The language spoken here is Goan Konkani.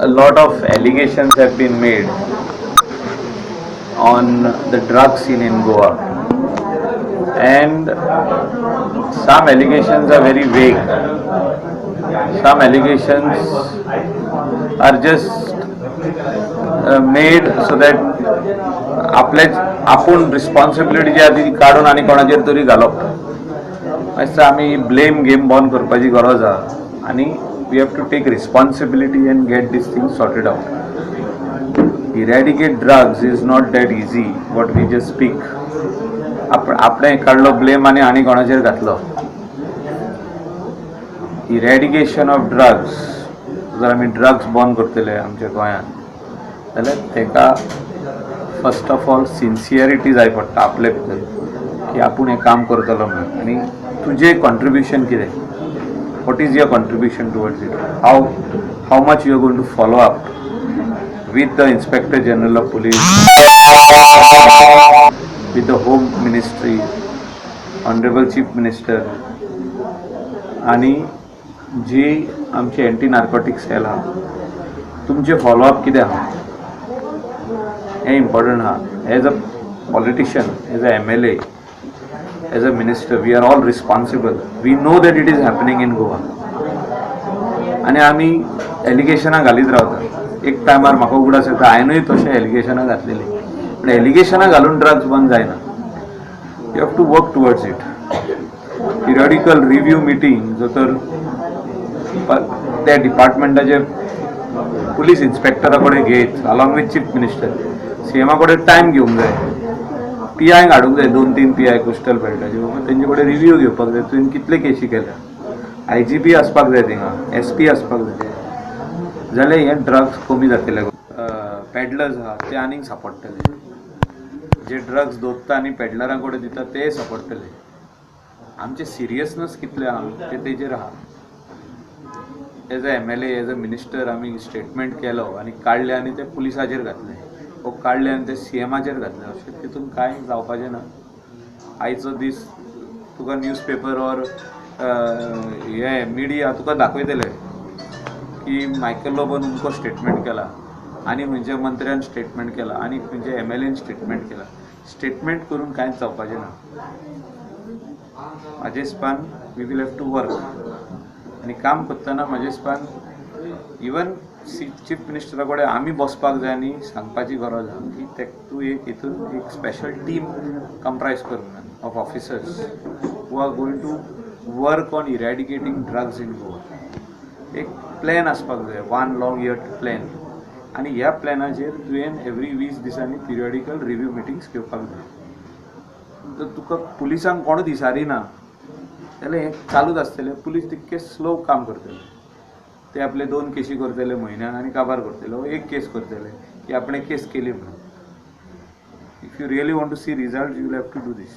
A lot of allegations have been made on the drug scene in Goa, and some allegations are very vague. Some allegations are just made so that आपले आपूण रिस्पॉन्सिबिलिटी जी आहा ती काडून आनी कोणाचेर तरी घालप. मातसो आमी ब्लेम गेम बंद करपाची गरज आहा आनी we have to take responsibility and get this thing sorted out. Eradicate drugs is not that easy what we just speak. आपण आपणें काडलो ब्लेम आनी आनी कोणाचेर घातलो. इरेडिकेशन ऑफ ड्रग्स, जर आमी ड्रग्स बंद करतले आमच्या गोंयांत जाल्यार तेका फर्स्ट ऑफ ऑल सिन्सियरिटी जाय पडटा आपले भितर की आपूण हें काम करतलो म्हणून. आनी तुजें कॉन्ट्रिब्युशन कितें, what is your contribution towards it, how much you are going to follow up with the Inspector General of Police, with the Home Ministry, Honorable Chief Minister आणि जी आमची एंटी नार्कोटिक सेल आहा, तुमचें फॉलोअप कितें आहा हें इम्पॉर्टंट आहा. As a politician, as a MLA, as a minister, we are all responsible. We know that it is happening in Goa आनी आमी एलिगेशनां घालीत रावता. एक टायमार म्हाका उगडास येता, हांवेनूय तशें एलिगेशनां घातलेलीं, पूण एलिगेशनां घालून ड्रग्स बंद जायना. You have to work towards it. Periodical review meeting जर तर त्या डिपार्टमेंटाचे पुलीस इन्स्पेक्टरा कडेन घेत अलॉंग विथ चीफ मिनिस्टर, सीएमा कडेन टायम घेवंक जाय, पी आयक हाडूंक जाय, दोन तीन पी I coastal बेल्टाचे, तेंचे कडेन रिव्यू घेवपाक जाय, तुवें कितले केशी केल्या. आय जी पी आसपाक जाय थिंगा, एस पी आसपाक जाय, जाल्यार हे ड्रग्स कमी जातले. पेडलर्स आहा ते आनीक सांपडटले, जे ड्रग्स दवरता आनी पेडलरां कडेन दिता ते सांपडटले. आमचे सिरियसनस कितले आहा ते तेजेर आहा. As a MLA, as a minister, आमी स्टेटमेंट केलो आनी काडले आनी ते पुलिसाचेर घातले वो काडले आनी ते सी एमाचेर घातले, अशें तितून कांय जावपाचें ना. आयचो दीस तुका न्यूज पेपर ऑर हे मिडिया तुका दाखयतले की मायकल लोबोन अमको स्टेटमेंट केला आनी खंयच्या मंत्र्यान स्टेटमेंट केला आनी खंयच्या एम एल एन स्टेटमेंट केला. स्टेटमेंट करून कांयच जावपाचें ना. म्हाजे हिसपान we will have to work आनी काम करतना म्हाजे हिसपान इवन चीफ मिनिस्टरा कडेन आमी बसपाक जाय आनी सांगपाची गरज आहा की ते तूं एक हितून एक स्पेशल टीम कंप्रायज कर म्हणून of officers who are going to work on eradicating drugs in Goa. एक प्लॅन आसपाक जाय, वन लॉंग इयर प्लॅन, आनी ह्या प्लॅनाचेर तुवें एवरी 20 दिसांनी पिरियडिकल रिव्यू मिटिंग्स घेवपाक जाय. जर तुका पुलिसांक कोणूच विचारिना जाल्यार हें चालूच आसतलें. पुलीस तितके स्लो काम करतले, ते आपले दोन केशी करतले म्हयन्याक आनी काबार करतले वो एक केस करतले की आपणें केस केली म्हणून. If you really want to see result, you will have to do this.